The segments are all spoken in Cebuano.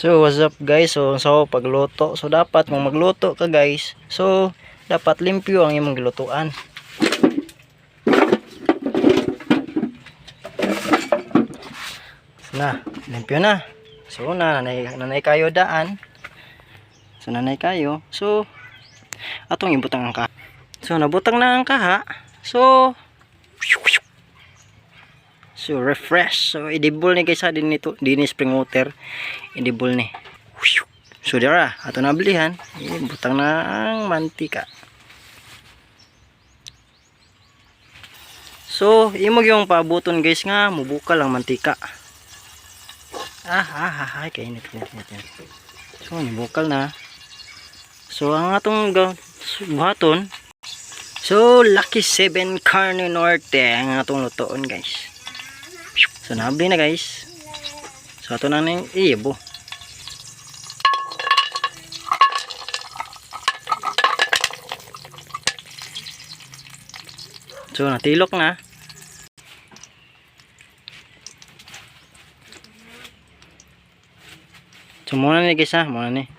So what's up, guys? So pagluto. So dapat kung magluto ka, guys, so dapat limpyo ang imong gilutuan. So, na, limpyo na. So na, nanay kayo daan. So nanay kayo. So atong ibutang ang kaha. So nabutang na ang kaha. So refresh. So idibol ni guys ha din nito din spring water. Idibol ni. So dira ato nablihan, ibutang na ang mantika. So imo yung paabuton, guys, nga mubukal ang mantika. Ah, ah, ah, ay, kainit, init, init, init. So nibukal na. So ang atong buhaton. So Lucky 7 Carne Norte ang atong lutoon, guys. So nabli na, guys. So ato na ning ibo. So natilok na. So muna ni, guys, ha, muna ni.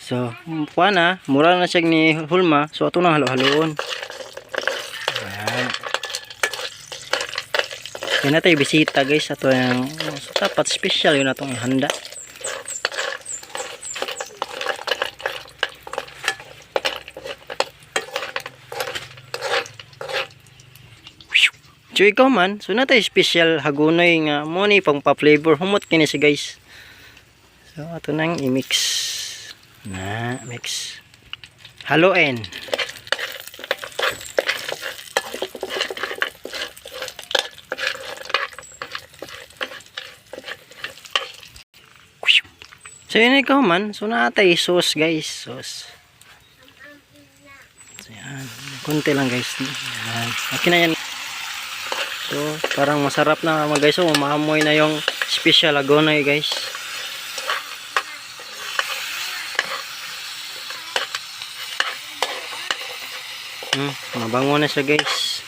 So kuha na, mura na siya ni hulma. So ato nang halo-haloon. Ayan. Yan na tayo bisita, guys, ato yung so, dapat special yun atong handa. So ikaw man, so na tayo special hagunoy nga mo ni pang pa-flavor humot kini siya, guys. So ato nang i-mix. Na, mix. Haluin. So yun, ikaw man, so natay sauce, guys, sauce. So yan, konti lang, guys. Yan. Okay na yan. So parang masarap na mga guys, so maamoy na yung special agonoy, guys. Mabango na siya, guys.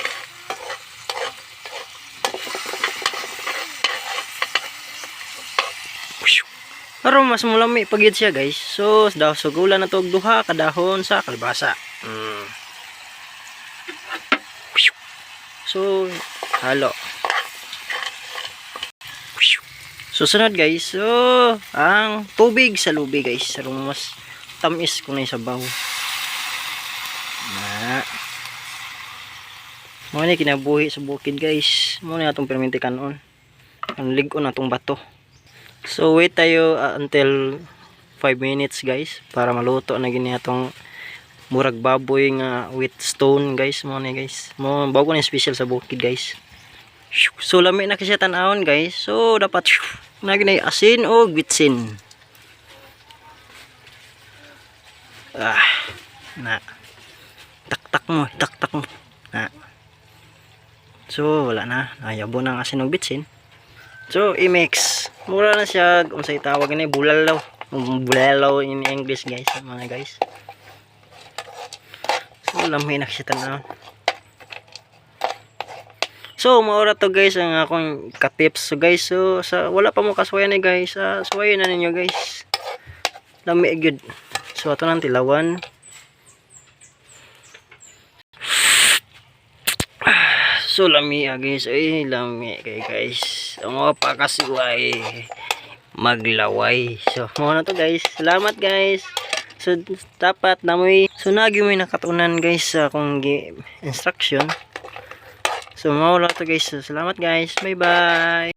Pero mas mulami pag yun siya, guys. So daw sugulan na to og duha ka dahon sa kalbasa. So halo. Susunod, guys, so ang tubig sa lubi, guys. Aron mas tamis kung na sabaw. Na. Mo ni kinabuhi sa bukid, guys. Mo ni atong perminti kanon. Ang lig-on atong bato. So wait tayo until 5 minutes, guys, para maluto na gini atong murag baboy nga with stone, guys, mo ni, guys. Mo bago ni special sa bukid, guys. So lami na kasi tan-awon, guys. So dapat na gini asin o bitsin. Ah, na. Taktak mo, taktak mo. Na. So wala na, nayabo na ang asin og bitsin. So i-mix. Mura na siya unsay tawag ni bulalaw. Bulalaw in English, guys, mga guys. So lami na siya tan-awon. So maura to, guys, ang akong ka-tips. So guys, so sa wala pa mo kasuwayan ni, guys, suwayan na ninyo, guys. Lami gyud. So ato nang tilawan. So lami ah, guys, ay lami kay, guys. Ang mga pakasuway maglaway. So mo na to, guys. Salamat, guys. So dapat namoy so nagi mo nakatunan, guys, sa akong instruction. So mao lang to, guys. So, salamat, guys. Bye bye.